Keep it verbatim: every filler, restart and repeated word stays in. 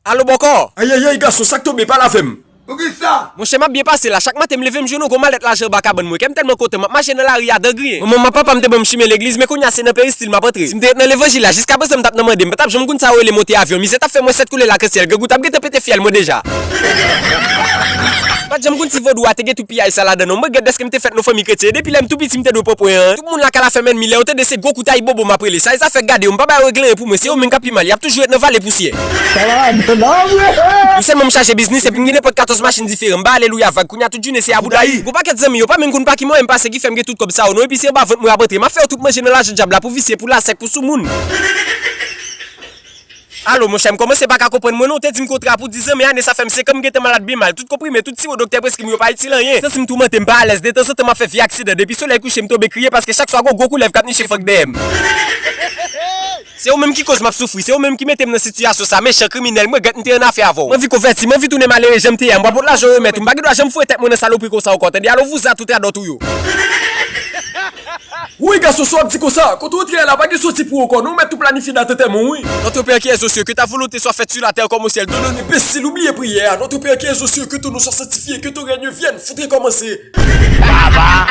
Alo, bòkò! Ayayay, gason, sa k tonbe, pale avè m! Poukisa? Monchè, m ap byen pase la. Chak maten, m leve, m jwenn yon gwo malèt lajan anba kabann mwen. Kè m tèlman kontan, m ap mache nan lari a dan griyen. Manman, manman, papa m te ban m chimen legliz, men kounye a se nan peristil m ap antre. Si m te ret nan levanjil la, jiskaprezan m t ap nan mande, m pa t ap janm konn sa yo rele monte avyon. Mizè t ap fè mwen sèt koule lakransyèl, grangou t ap gentan pete fyèl mwen deja. M pa t janm konn si vodou a te gen tout piyay sa ladan non. M regrèt dèske m te fèt nan fanmi kretyen. E depi lè m tou piti, m te dwe pran pwen an. Tout moun lakay la fè m ènmi. Lè yo tande se gwo kout a Ibobo m ap rele. Sa e zafè gade yo, m pa ba yo règle pou mwen. Se yo menm k ap pi mal. Y ap toujou ret nan vale pousyè. Ou sèlman m chaje biznis epi m gen nenpòt katòz machin diferan. M ba alelouya vag. Kounye a tout jounen se aboudayi. Gon pakèt zanmi yo pa menm konn pa ki mwayen m pase ki fè m gen tout kòb sa yo non. Epi se anba vant mwen y ap antre. M ap fè yo tout manje nan lajan dyab la pou visye, pou lasèk, pou soumoun. Alo, monchè, m kòmanse pa ka konprann mwen non. Ou te di m kontra pou diz an, men ane sa fè m senk an m gentan malad byen mal. Tout konprime, tout siwo doktè preskri m yo pa itil anyen. Santi m toumante, m pa alèz. Detanzantan m ap fè vye aksidan. Depi solèy kouche, m tonbe kriye paske chak swa gon gwo koulèv k ap niche fank dèyè m. Se ou menm ki koz m ap soufri. Se ou menm ki mete m nan sitiyasyon sa. Mechan, kriminèl, m regrèt m te annafè avè w. M anvi konvèti, m anvi tounen malere jan m te ye a. M pral pot lajan w remèt ou. M pa gen dwa janm fouye tèt mwen nan salopri konsa ankò. Tande, alo, vouzan a tout radòt ou yo. Woy, gason, sa w ap di konsa? Kote w antre a la, pa gen soti pou ou ankò non, ou mèt tou planifye dat antèman w, wi. Notre Père qui es aux cieux, que ta volonté soit faite sur la terre comme au ciel. Donne-nous. Enbesil, ou bliye priyè a. Notre Père qui es aux cieux, que ton nom soit sanctifié, que ton règne vienne. Fout rekòmanse. Baba.